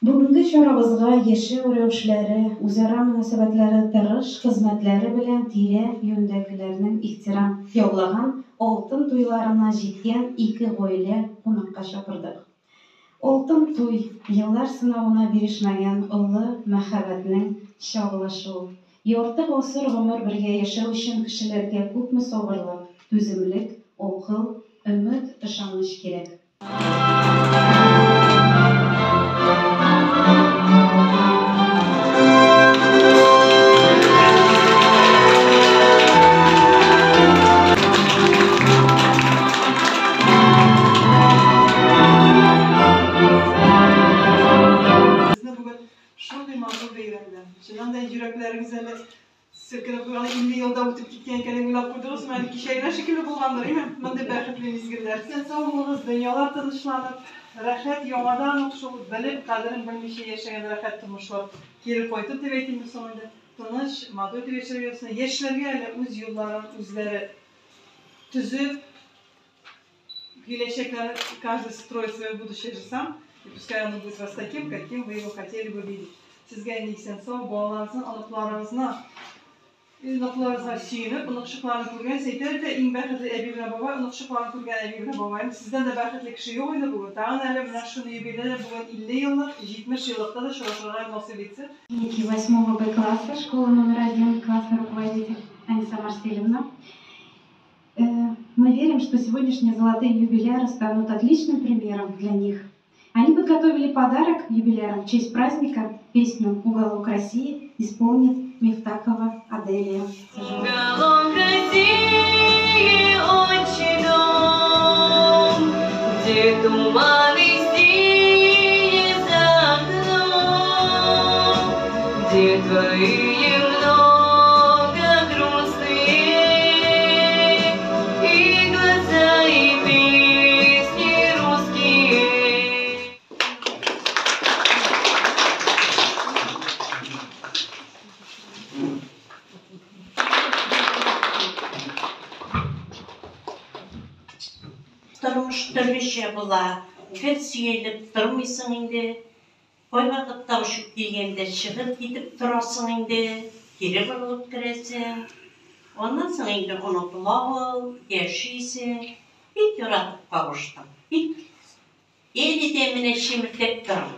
Бүгенге чарабызга яшәү рәвешләре, үзара мөнәсәбәтләре, тырыш хезмәтләре белән тирә-юньдәгеләрнең ихтирам яулаган, алтын туйларына җиткән ике гаилә кунакка чакырдык. Алтын туй, еллар сынавына бирешмәгән олы мәхәббәтнең чагылышы ул. Ярты гасыр гомер бергә яшәү өчен кешеләргә күпме сабырлык, түземлек, акыл, өмет, ышаныч кирәк. Сезне бүген шундый матур бәйрәмдә, чыннан да йөрәкләрегез әле селкенеп куйган 50 ел да үтеп киткән икәнен уйлап куйдыгызмы? Әле кичә генә шикелле булгандыр, әйме? Мондый бәхетле мизгелләр. Исән сау булыгыз, дөньялар тынычланып, рәхәт яңадан ук шул белеп, кадерен белмичә яшәгән рәхәт тормышлар кире кайтыр дип әйтимме соң инде. Тыныч, матур итеп яшәргә язсын. Яшьләргә әле үз юлларын үзләре төзеп, киләчәкләрен каждый строит свое будущее же сам, и пускай оно будет вас таким, каким вы его хотели бы видеть. Сезгә инде исән-сау, балаларыгызны, оныкларыгызны, оныкларыгызга сөенеп, оныкчыкларын күргән, әйтәләр дә, иң бәхетле әби белән бабай, оныкчыкларын күргән әби белән бабаем. Сездән дә бәхетле кеше юк инде бүген. Тагын әле менә шуны юбилейда да бүген 50 еллык, 70 еллыкта да очрашырга насыйп итсен. Ученики 8 Б класса, школа номер 1, классный руководитель Аниса Марселевна. Мы верим, что сегодняшние золотые юбиляры станут отличным примером для них. Они подготовили подарок юбилярам в честь праздника. Песню «Уголок России» исполнит Мифтахова Аделия. Уголок России, отчий дом, где туманы синие за окном, где твои много грустные и глаза, и песни русские. Тормыш төрлечә була. Гел сөелеп тормыйсың инде. Кайвакытта очып килгәндә чыгып китеп торасың инде, кире борылып керәсең. Аннан соң инде онытыла ул, яшисең. Бик яратып кавыштым. Бик. Әле дә менә чемердәп торам.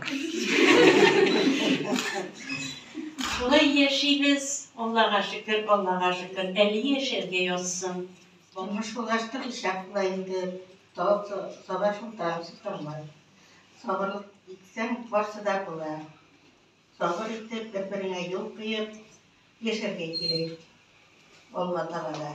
Шулай яшибез, Аллага шөкер, Аллага шөкер, әле яшәргә язсын. Тормыш булгач төрлечә була инде. Тау саба шул тагын тормый. Сабырлык итсәң, барсы да була. Сабыр итеп, бер-береңә юл куеп яшәргә кирәк. Алга таба да.